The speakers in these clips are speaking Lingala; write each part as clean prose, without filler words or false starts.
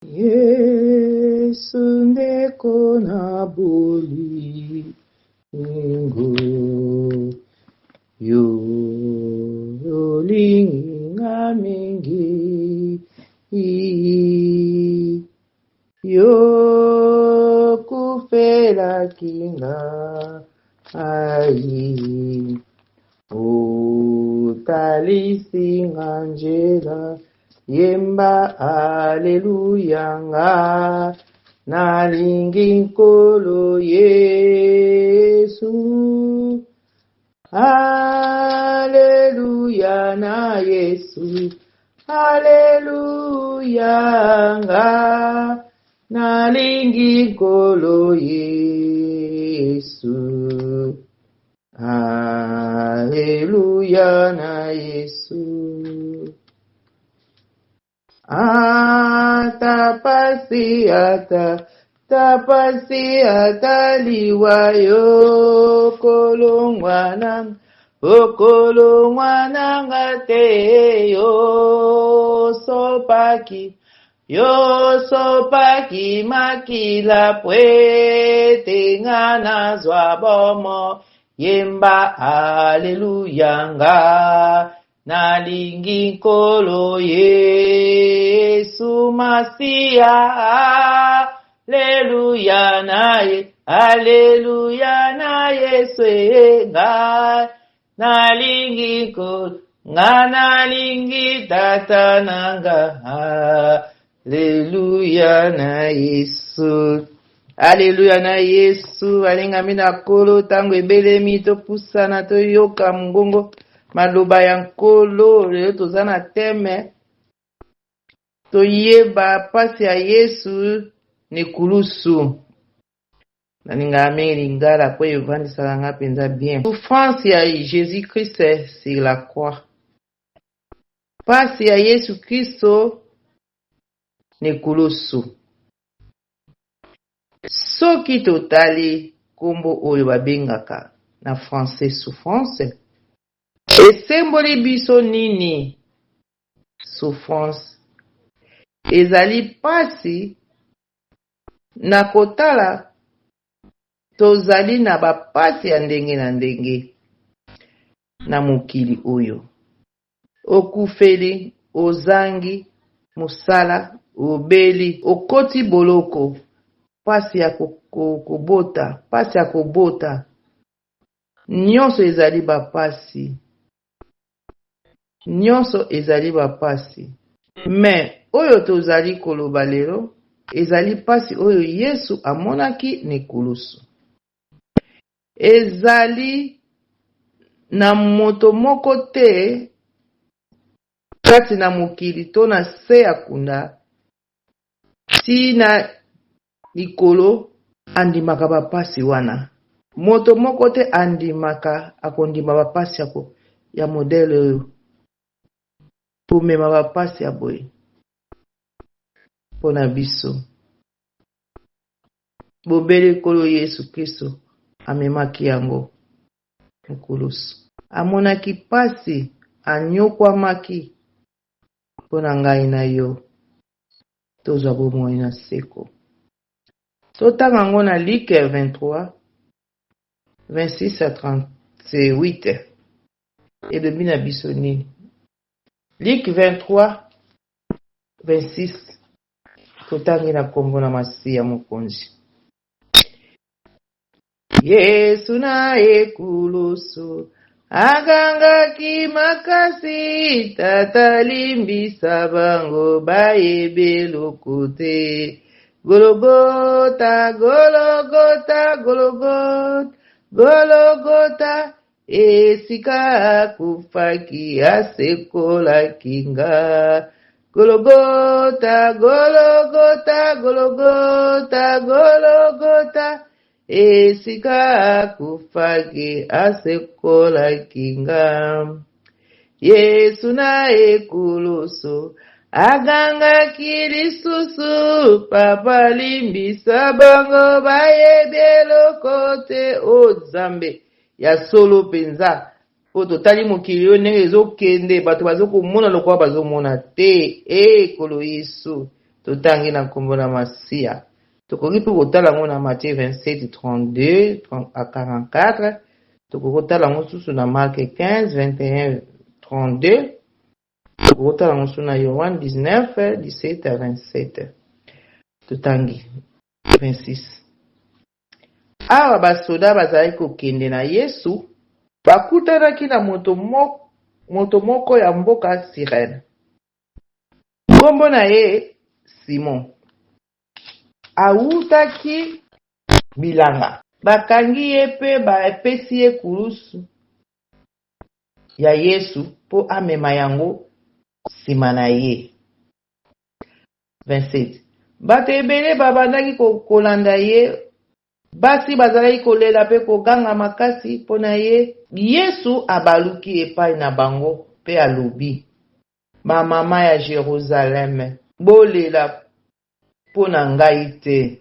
Yesu ndeko na bolingo, yo olingi nga mingi, yo kufelaki nga ai, otalisi nga nzela. Yemba aleluya nga nalingi Nkolo Yesu. Aleluya na Yesu. Aleluya nga nalingi Nkolo Yesu. Aleluya na Yesu. Ata pasi ata ta pasi ata liwa yo kolongwa na okolongwa na nga te yo sopaki Yo sopaki makila pwete nga nazwa bomo yemba aleluya nga nalingi Nkolo Yesu Masiya aleluya na ye aleluya na Yesu e nga Nalingi ko nga nalingi tata na nga Alleluia na Yesu Alleluia na Yesu alingami na Nkolo ntango ebelemi topusana toyoka mongongo maloba ya Nkolo lelo toza na teme toyeba mpasi ya Yesu na ekulusu Nalingaka mingi lingala po evandisaka nga penza bien. Souffrance ya Jesus Christ sur la croix. Pasi ya Yesu Kristo n'ekulusu. Soki totali kombo oyo babengaka na français souffrance, esemboli biso nini? Souffrance ezali pasi Na kotala, tozali na ba pasi ya ndenge na ndenge na mokili oyo. Okufeli, ozangi mosala, obeli, okoti boloko, pasi ya kobota, pasi ya kobota, nionso ezali ba pasi. Nionso ezali ba pasi. Mais oyo tozali koloba lelo ezali pasi oyo Yesu amonaki n'ekulusu. Ezali na moto moko te kati na mokili to na se ya kunda ti na likolo andimaka ba pasi wana. Moto moko te andimaka akondima ba pasi ya modèle oyo. Komema ba pasi ya boye mpo na biso. Bobele Nkolo Yesu Klisto amemaki yango ekulusu. Amonaki pasi, anyokwamaki mpo na ngai na yo. Tozwa bomoi na seko. Totanga yango na Luc 23, 26 à 38. Elobi na biso nini? Luc 23, 26. Totangi na nkombo na Masiya Mokonzi. Yesu na ekulusu agangaki makasi, Tata limbisa bango bayebi eloko te. Gologota, Gologota, Gologota, Gologota, esika akufaki asekolaki nga. Gologota, Gologota, Gologota, Gologota, esika akufaki asekolaki nga. Yesu na ekulusu agangaki lisusu, Papa limbisa bango bayebi eloko te. O Nzambe ya solo mpenza, mpo totali mokili oyo ndenge ezokende, bato bazokomona lokola bazomona te. E Nkolo Yesu, Totangi na nkombo na Masiya. Tokoki mpe kotala yango na Matthieu 27, 32 à 44. Tokoki kotala yango susu na Marc 15, 21, 32. Tokoki kotala yango susu na Yohane 19, 17 à 27. Totangi 26. Awa basoda bazalaki kokende na Yesu, bakutanaki na moto, mo, moto moko ya mboka Sirene. Nkombo na ye Simon. Awutaki bilanga. Bakangi ye mpe bapesi ye kulusu ya Yesu mpo amema yango nsima na ye. 27 Bato ebele babandaki kolanda ye, basi bazalaki kolela mpe koganga makasi mpo na ye. Yesu abaluki epai na bango mpe alobi, Bamama ya Jerusaleme, bolela mpo na ngai te,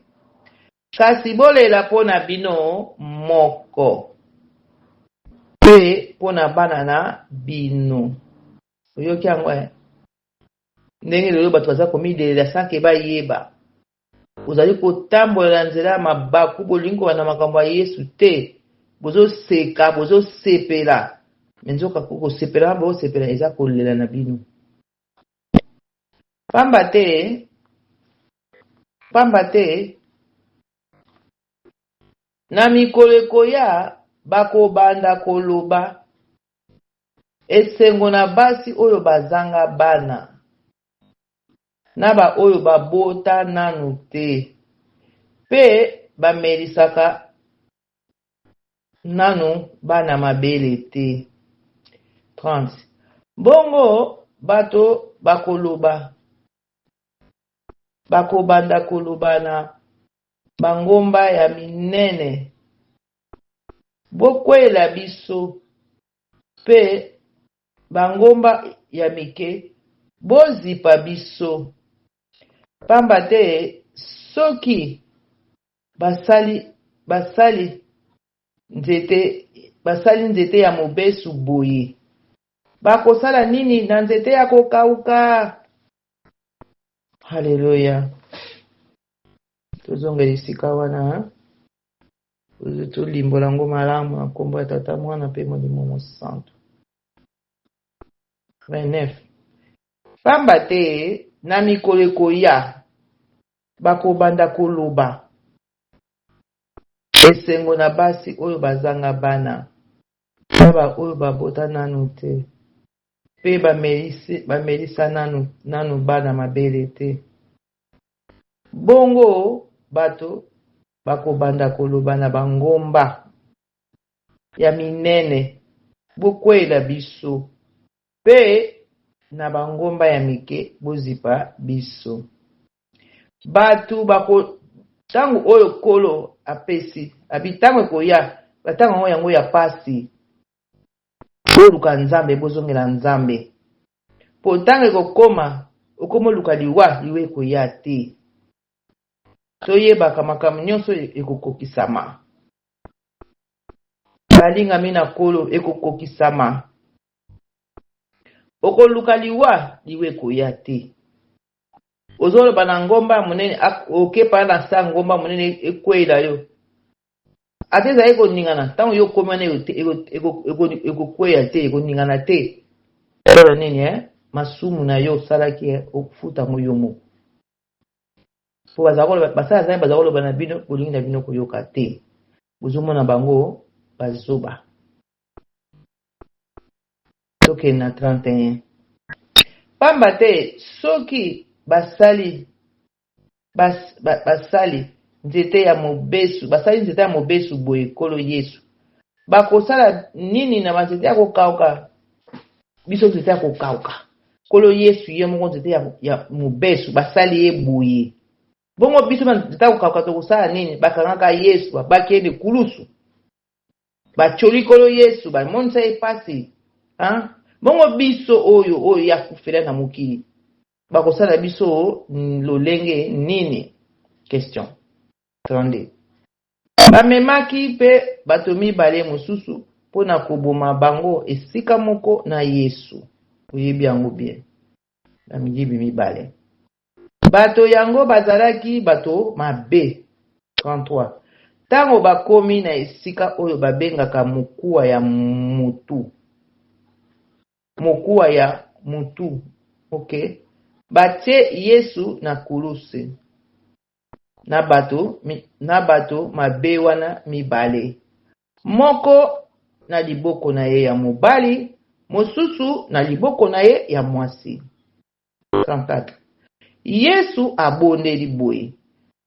kasi bolela mpo na bino moko mpe mpo na bana na bino. Oyoki yango eh? Ndenge lelo bato baza komilelela sans que bayeba. Ozali kotambola na nzela ya mabaku, bolingi kobanda makambo ya Yesu te. Bozoseka, bozosepela. Mais nzoka kosepela wana bozosepela eza kolela na bino. Pamba te, pamba te, na mikolo ekoya bakobanda koloba Esengo na basi oyo bazanga bana, na baoyo babota nanu te, mpe bamelisaka nanu bana mabele te. 30 bongo bato bakoloba, bakobanda koloba na bangomba ya minene, Bokweyela biso! Mpe bangomba ya mike, Bozipa biso! Pamba te soki basali, basali nzete, basali nzete ya mobesu boye, bakosala nini na nzete ya kokauka? Haleluya! Tozongela esika wana. Tolimbola yango malamu na nkombo ya Tata, Mwana mpe Molimo Mosantu. 29 pamba te na mikolo ekoya bakobanda koloba esengo na basi oyo bazanga bana na baoyo babota nanu te mpe bamelisa nanu, nanu bana mabele te. Bongo bato bakobanda koloba na bangomba ya minene, Bokweyela biso! Mpe na bangomba ya mike, Bozipa biso! Bato bako ntango oyo Nkolo apesi, abi ntango ekoya, bantango yango yango ya pasi, boluka Nzambe, bozongela Nzambe. Mpo ntango ekokoma, okomoluka liwa, liwa ekoya te. Toyebaka makambo nyonso ekokokisama. Balingami na Nkolo, ekokokisama. Okoluka liwa, liwa ekoya te. Ozoloba na ngomba ya monene, okepa na sa ngomba monene ekweyela yo. Ata ezali koningana, ntango yo okomi wana ekokweya te, ekoningana te. Tala nini eh? Masumu na yo osalaki eh, okofuta yango yo moko. Po basala Nzambe baza koloba na bino, bolingi na bino koyoka te. Bozomona bango bazoba. Tokende na 31. Pamba te soki basali bas, ba, basali nzete ya mobesu, basali nzete ya mobesu boye, Nkolo Yesu, bakosala nini na banzete ya kokauka? Biso nzete ya kokauka. Nkolo Yesu ye moko nzete ya, ya mobesu, basali ye boye. Bongo biso nzete ya kokauka tokosala nini? Bakangaka Yesu, babaki ye likulusu. Batioli Nkolo Yesu, bamonisa ye pasi. Hein? Bongo biso oyo oyo ye akufela na mokili, bakosala biso lolenge nini? Question 32. Bamemaki mpe bato mibale mosusu mpo na koboma bango esika moko na Yesu. Oyebi yango bien. Bamiyibi mibale. Bato yango bazalaki bato mabe. 33 ntango bakomi na esika oyo babengaka mokuwa ya mutu, mokuwa ya mutu, ok, batie Yesu na kuruse na bato, na bato mabe wana mibale, moko na liboko na ye ya mobali, mosusu na liboko na ye ya mwasi. 34 Yesu abondeli boye,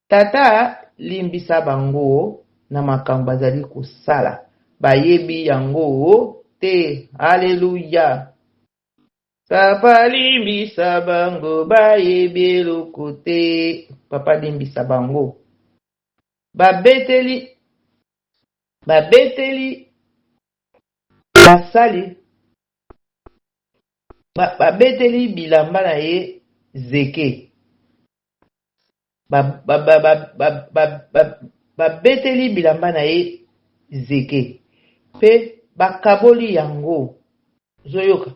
Tata, limbisa bango na makambo bazali kosala, bayebi yango te. Aleluya! Papa limbisa bango, bayebi eloko te. Papa limbisa bango. Babeteli babeteli basali babeteli bilamba na ye zeke. Babeteli bilamba na ye zeke mpe bakaboli yango. Ozoyoka?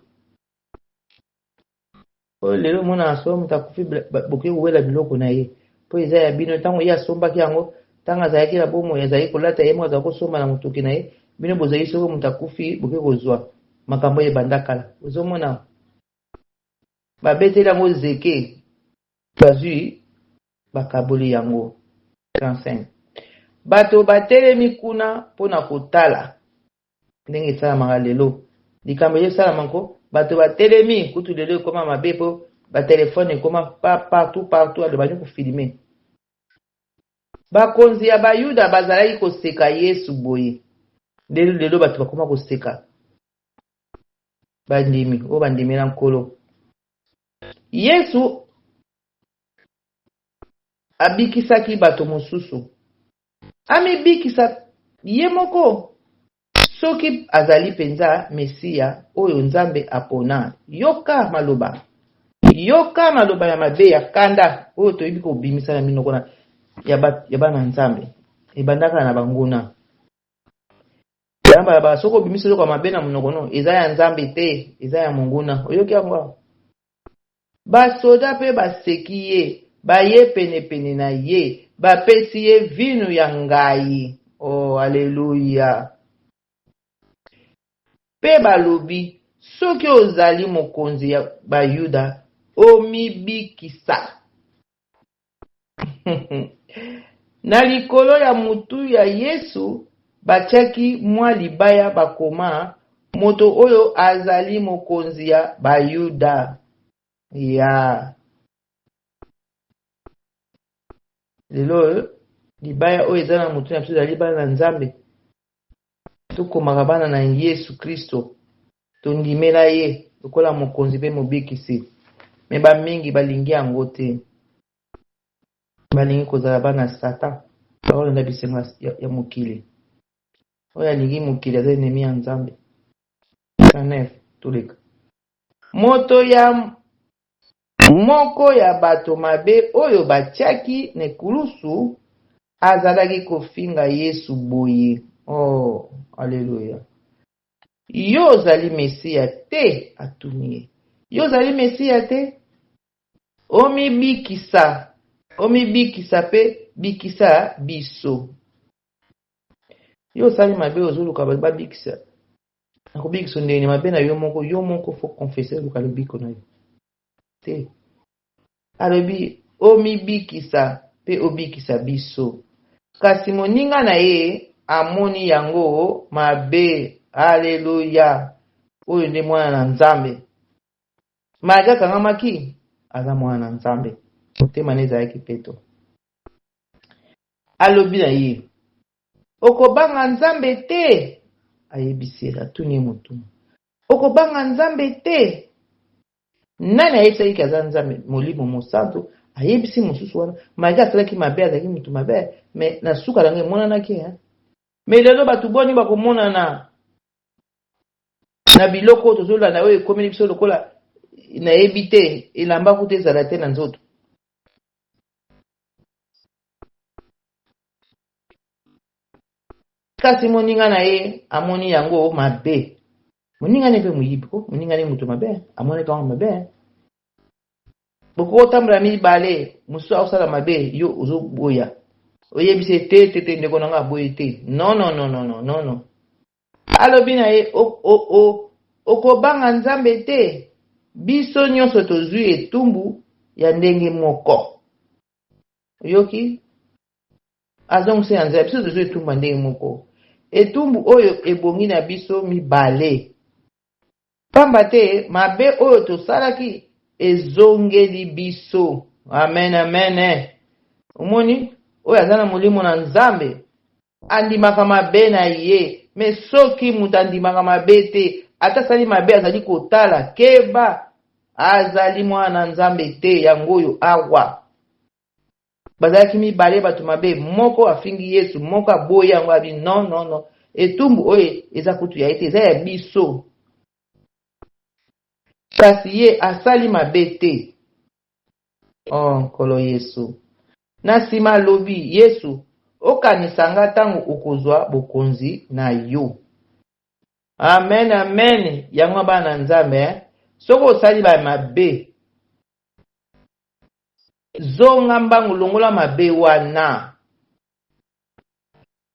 Oyo lelo omonaka soki moto akufi bokoki kowela biloko na ye mpo eza ya bino. Ntango ye asombaki yango, ntango azalaki na bomoi, azalaki kolata ye moko, azalaki kosomba na motoki na ye. Bino bozali soki moto akufi bokoki kozwa makambo oyo ebanda kala. Ozomona babeteli yango zeke, bazwi bakaboli yango. 35 bato batelemi kuna mpo na kotala ndenge esalamaka lelo. Likambo ezosalama nko bato batelemi kutu lelo ekoma mabe mpo batelefone ekoma pa partout partout, alo bandi kofilme. Bakonzi ya Bayuda bazalaki koseka Yesu boye. Lelo lelo bato bakoma koseka bandimi oyo bandimela Nkolo. Yesu abikisaki bato mosusu, amibikisa ye moko soki azali mpenza Mesiya oyo Nzambe apona. Yoka maloba, yoka maloba ya mabe ya kanda oyo toyebi kobimisa na minoko na ya bana Nzambe, ebandaka na banguna. Yamba ba soki obimisi eloko ya mabe na monoko no, eza ya Nzambe te, eza ya monguna. Oyoki yango awa? Basoda mpe baseki ye, baye penepene na ye, bapesi ye vinu ya ngayi. Oh, aleluya! Mpe balobi, Soki ozali mokonzi ya Bayuda, omibikisa. Na likolo ya mutu ya Yesu batiaki mwa libaya bakoma, Moto oyo azali mokonzi ya Bayuda. Ya lelo oyo libaya oyo eza na mutu na biso ezali bana na Nzambe. Tokomaka bana na Yesu Kristo, tondimela ye lokola mokonzi mpe mobikisi. Me bamingi balingi yango te, balingi kozala bana Satan, bakolanda bisengo ya mokili. Oyo alingi mokili aza ennemi ya Nzambe. 109 toleka. Moto ya moko ya bato mabe oyo batiaki na ekulusu azalaki kofinga Yesu boye, Oh, aleluya! Yo ozali Mesiya te? Atuni ye. Yo ozali Mesiya te? Omibikisa, omibikisa mpe bikisa biso. Yo osali mabe, ozoluka bato babikisa. Nakobikisa ndenge mabe na yo moko, yo moko faut confesser, luka lobiko na yo. Te. Alobi, omibikisa mpe obikisa biso. Kasi moninga na ye amoni yango mabe. Aleluya! Oyo nde mwana na Nzambe. Malgre akangamaki, aza mwana na Nzambe. Motema na ye ezalaki peto. Alobi na ye, Okobanga Nzambe te? Ayebisi ye, atuni ye motuna. Okobanga Nzambe te? Nani ayebisaki ke aza Nzambe? Molimo Mosantu ayebisi mosusu wana. Malgre asalaki mabe, azalaki moto mabe, mais na suka nango emonanaki hein. Mais lelo bato boni bakomonana na biloko oyo tozolanda oyo ekomeli biso lokola nayebi te, elamba kutu ezala te na nzoto. Kasi moninga na ye amoni yango mabe. Moninga ne mpe moyibi ko, moninga ne moto mabe, amonaki yango mabe. Bokoki kotambola mibale, mosusu akosala mabe, yo ozoboya. Oyebisi ye te te te ndeko na nga aboyi te. Non non non non non non non. Alobi na ye okobanga Nzambe te? Biso nyonso tozwi etumbu ya ndenge moko. Oyoki? Azongisi na nzela, biso tozwi etumbu ya ndenge moko. Etumbu oyo ebongi na biso mibale. Pamba te mabe oyo tosalaki ezongeli biso. Amen, amen. Omoni, oyo aza na Molimo na Nzambe andimaka mabe na ye. Me soki moto andimaka mabe te, ata asali mabe azali kotala, keba, azali mwana na Nzambe te. Yango oyo awa. Bazalaki mibale bato mabe, moko afingi Yesu, moko aboyi yango abi non non non, etumbu oyo eza kutu ya ye te, eza ya biso. Kasi ye asali mabe te. Oh Nkolo Yesu. Na nsima alobi, Yesu, okanisa nga ntango okozwa bokonzi na yo. Amen amen, yango bana na Nzambe, eh? Soki osali ba mabe, Zonga mbangu, longola mabe wana.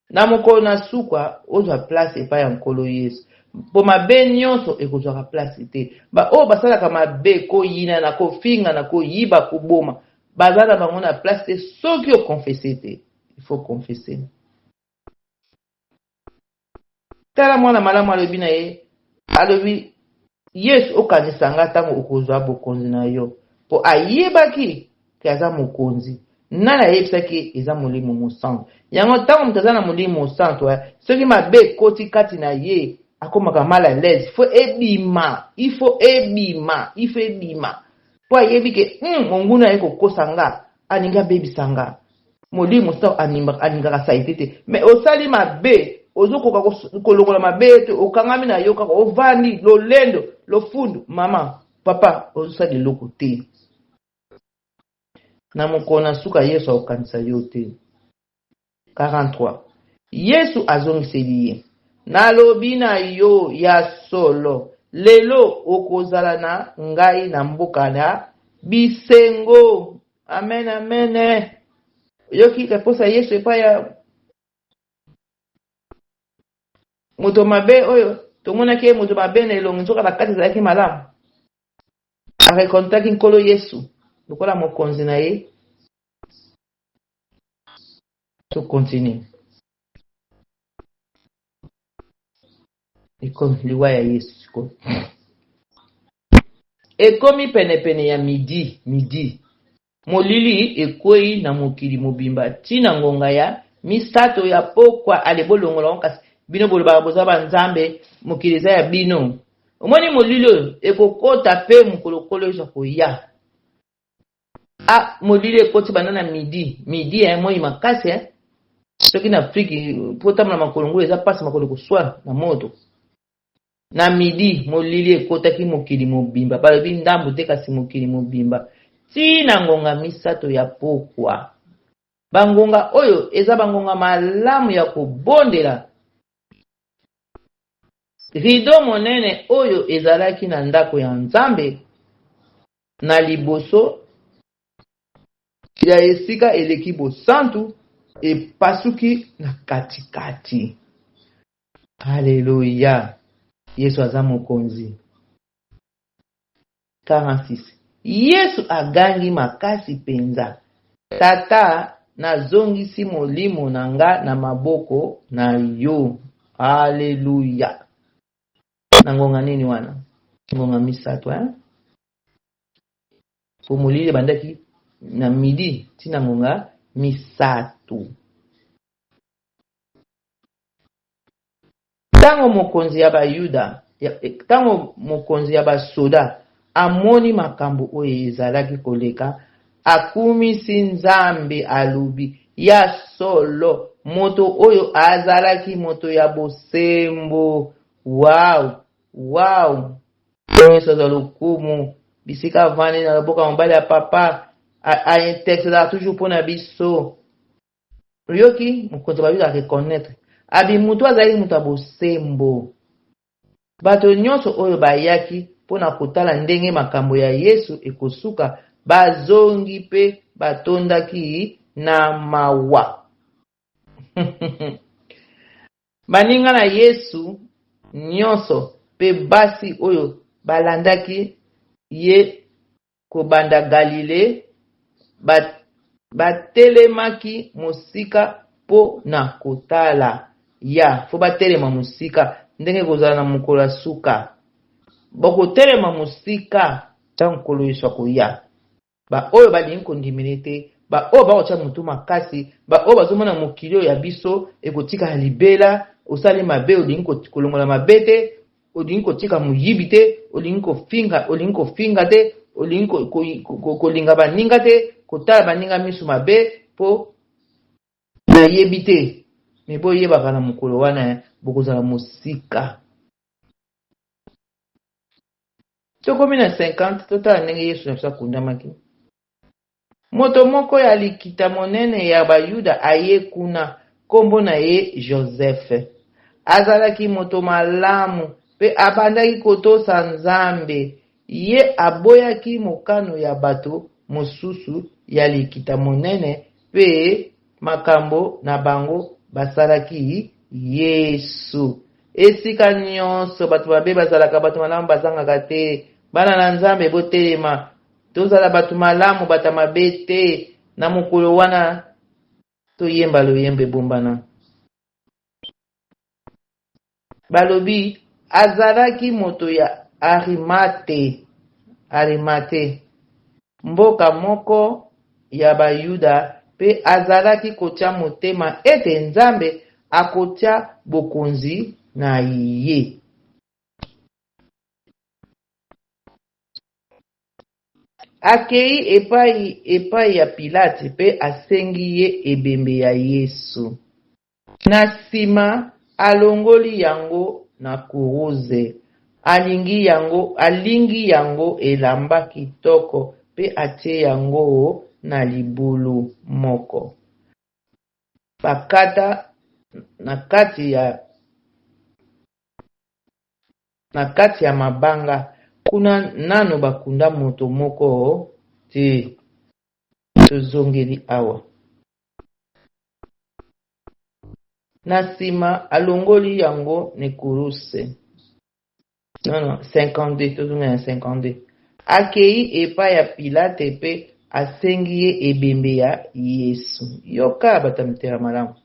Na mokolo na suka, ozwa place epai ya Nkolo Yesu. Mpo mabe nyonso ekozwaka place te. Ba oyo basalaka mabe, koyinana, kofingana, koyiba, koboma, baza na bango na place te soki o confesser te. Il faut confesser. Tala mwana malamu alobi na ye, alobi, Yesu, okanisa nga ntango okozwa bokonzi na yo. Mpo ayebaki ke aza mokonzi. Nani ayebisaki ye? Eza Molimo Mosantu. Yango ntango moto aza na Molimo Mosantu, eh, soki mabe ekoti kati na ye, akomaka mal à l'aise. Faut ebima, il faut ebima, il faut ebima. Mpo ayebi ke, monguna aye kokosa nga, alingi abebisa nga. Molimo mosantu alingaka salite te. Mais osali mabe, ozokoka kolongola mabe te, okangami na yo kaka, ovandi lolendo, lofundu, mama, papa, ozosala eloko te. Na mokolo na suka Yesu akokanisa yo te. 43 Yesu azongiseli ye, Nalobi na yo ya solo, lelo okozala na ngai na mboka ya bisengo. Amen, amen. Oyoki reponse ya Yesu epai ya moto mabe oyo tomonaki ye moto mabe na elongi, nzoka na kati ezalaki malamu. Arekontaki Nkolo Yesu lokola mokonzi na ye. To continue. Ekomi liwa ya Yesu sikoyo. Ekomi penepene ya midi, midi. Molili ekwei na mokili mobimba ti na ngonga ya misato ya pokwa. Ale bolongola yango kasi bino bolobaka boza ba nzambe, mokili eza ya bino. Omoni molili oyo ekokota pe mokolo Nkolo Yesu akoya. Ah, molili ekoti banda na midi, midi eh, moi makasi eh. Soki na Afrique po otambola makolo ngulu eza pasi, makolo ekoswa na moto. Na midi, molili ekotaki mokili mobimba, balobi ndambo te kasi mokili mobimba, tii na ngonga misato ya pokwa. Bangonga oyo eza bangonga malamu ya kobondela. Rido monene oyo ezalaki na ndako ya Nzambe na liboso ya esika eleki bosantu epasuki na katikati. Aleluya! Yesu aza Mokonzi. 46 Yesu agangi makasi mpenza, Tata, nazongisi molimo na nga na maboko na yo. Aleluya! Na ngonga nini wana? Ngonga misato, hein? Po molili ebandaki na midi ti na ngonga misato. Ntango mokonzi ya Bayuda, ntango mokonzi ya basoda amoni makambo oyo ezalaki koleka, akumisi Nzambe, alobi, Ya solo, moto oyo azalaki moto ya bosembo. Wow! Wow! Yesu azwa lokumu bisika avandi na loboko ya mobali ya papa, a intercedaka toujours mpo na biso. Oyoki mokonzi ya Bayuda a reconnaitre abi moto azalaki moto ya bosembo. Bato nyonso oyo bayaki mpo na kotala ndenge makambo ya Yesu ekosuka Bazongi mpe batondaki na mawa. Baninga na Yesu nyonso mpe basi oyo balandaki ye kobanda Galile batelemaki mosika mpo na kotala. Ya fo batelema mosika ndenge ekozala na mokolo ya suka. Bakotelema mosika ntango Nkolo Yesu akoya. Baoyo balingi kondimela ye te, baoyo bakotya motu makasi, baoyo bazomona mokili oyo ya biso ekotikala libela, osali mabe olingi kolongola mabe te, olingi kotika moyibi te, olingi kofinga, olingi kofinga te, olingi kolinga baninga te, kotala baninga misu mabe po nayebi te. Me boyebaka na mokolo wana bokozala mosika. Tokomi na 50, totala ndenge Yesu na biso akundamaki. Moto moko ya likita monene ya Bayuda aye kuna, nkombo na ye Joseph. Azalaki moto malamu mpe abandaki kotosa Nzambe. Ye aboyaki mokano ya bato mosusu ya likita monene mpe makambo na bango basalaki Yesu. Esika nyonso bato mabe bazalaka, bato malamu bazangaka te. Bana na Nzambe, botelema. Tozala bato malamu, bato ya mabe te. Na mokolo wana toyemba loyembo ebombana. Balobi azalaki moto ya Arimate, Arimate, mboka moko ya Bayuda mpe azalaki kotya motema ete Nzambe akotya bokonzi na ye. Akei epai epai ya Pilate mpe asengi ye ebembe ya Yesu. Na nsima alongoli yango na kuruze, alingi yango, alingi yango elamba kitoko mpe atie yango na libulu moko bakata na kati ya na kati ya mabanga. Kuna nanu bakunda moto moko te. Tozongeli awa. Na nsima alongoli yango na ekuruse. Non, non, 52, tozonga na 52. Akei epai ya Pilate mpe asengi ye ebembe ya Yesu. Yoka bato ya mitema malamu.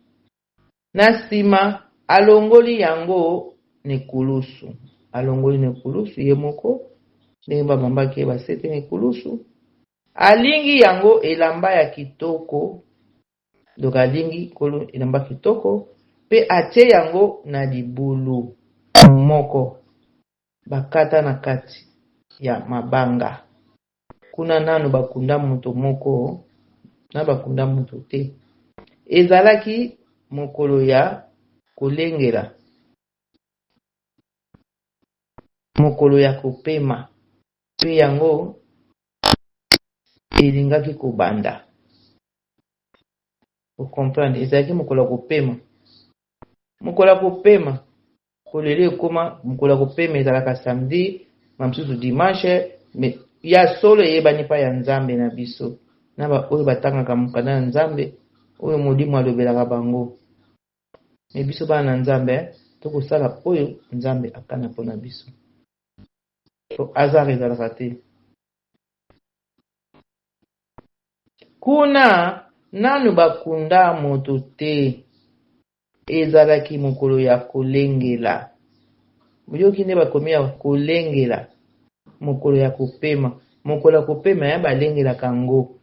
Na nsima alongoli yango na ekulusu. Alongoli na ekulusu ye moko, ndenge babambaki ye basete na ekulusu. Alingi yango elamba ya kitoko, donc alingi nkolo elamba kitoko mpe atie yango na libulu moko bakata na kati ya mabanga. Kuna nanu bakunda moto moko na bakunda moto te. Ezalaki mokolo ya kolengela, mokolo ya kopema, mpe yango elingaki kobanda. O comprendre, ezalaki mokolo ya kopema. Mokolo ya kopema, po lelo ekoma mokolo ya kopema ezalaka samedi, ma mosusu dimanche, mais ya solo eyebani epai ya Nzambe na biso na ba oyo batangaka mokanda na Nzambe oyo Molimo alobelaka bango. Mais biso bana na Nzambe tokosala oyo Nzambe akana mpo na biso. Po hasard ezalaka te. Kuna nanu bakunda moto te. Ezalaki mokolo ya kolengela. Boyoki nde bakomi ya kolengela, mokolo ya kopema. Mokolo ya kopema ya balengelaka yango.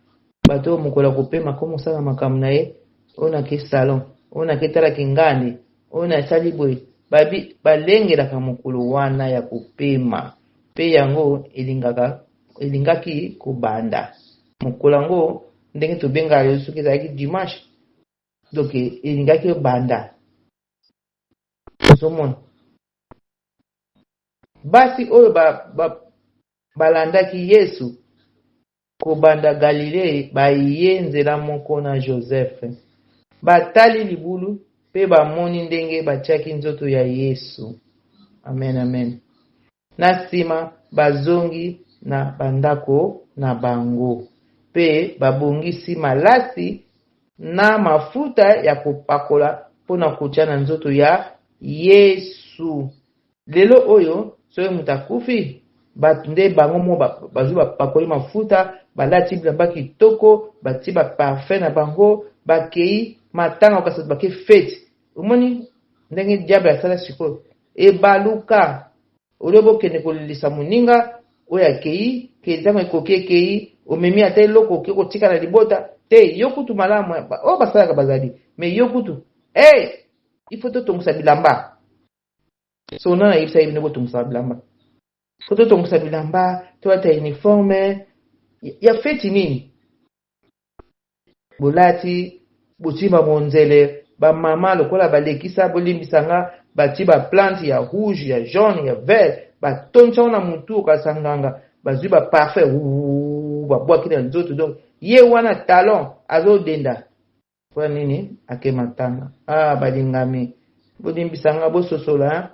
Bato oyo mokolo ya kopema akoma kosala makambo na ye, oyo nake salon, oyo nake tala kingandi, oyo nasali boye. Babi balengelaka mokolo wana ya kopema. Mpe yango elingaka elingaki kobanda mokolo yango ndenge tobengaka lelo soki ezalaki dimanche donc elingaki ebanda ozomona basi oyo balandaki ba, ba Yesu kobanda Galilee baye nzela moko na Joseph batali libulu mpe bamoni ndenge batiaki nzoto ya Yesu. Amen, amen. Na nsima bazongi na bandako na bango, mpe babongisi malasi na mafuta ya kopakola mpo na kotya na nzoto ya Yesu. Lelo oyo, soki moto akufi, bato nde bango moko bazwi bapakoli mafuta, balati bilamba kitoko, batie ba parfum na bango, bakei matanga kasi bato bakei feti. Omoni ndenge diable asala sikoyo? Ebaluka. Olie bokende kolelisa moninga oyo akei, ke ntango ekoki ekei, omemi ata eloko okoki kotika na libota te. Yo kutu malamu, oyo basalaka bazali, mais yo kutu, hey, il faut totongisa bilamba. So nana ayebisaki bino botongisa bilamba? Faut totongisa bilamba, tolata uniforme ya feti nini? Bolati, botie bamonzele, bamama lokola balekisa, bolimbisa nga, batie baplante ya rouge, ya jaune, ya vert, batondisa ngo na motu, okasa nganga, bazwi baparfum, babwaki na nzoto. Donc ye wana talon azodenda mpo nini? Ake matanga. Ah, balingami, bolimbisa nga, bososola,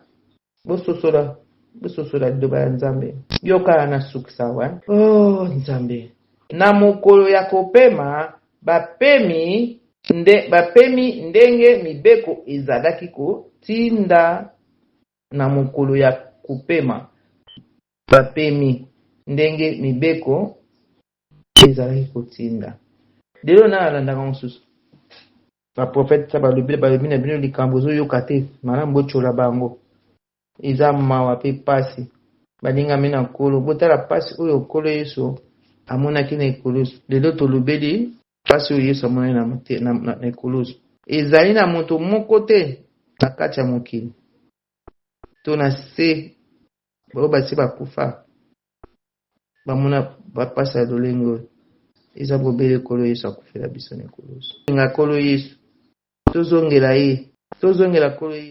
bososola, bososola liloba ya Nzambe. Yoka na sukisa wa. Oh Nzambe, na mokolo ya kopema bapemi nde, bapemi ndenge mibeko ezalaki kotinda. Na mokolo ya kopema bapemi ndenge mibeko ezalaki kotinda. Lelo na alandaka mosusu baprofete ta balobi, balobi na bino likambo ozoyoka te, malamu botyola bango. Eza mawa mpe pasi. Balingami na Nkolo, botala pasi oyo Nkolo Yesu amonaki na ekulusu. Lelo tolobeli pasi oyo Yesu amonaki na ekulusu. Ezali na moto moko te na kati ya mokili to na se oyo basi bakufa bamona bapasi ya lolenge oyo. Eza bobele Nkolo Yesu akufela biso na ekulusu. Nga Nkolo Yesu, tozongela ye, tozongela Nkolo Yesu.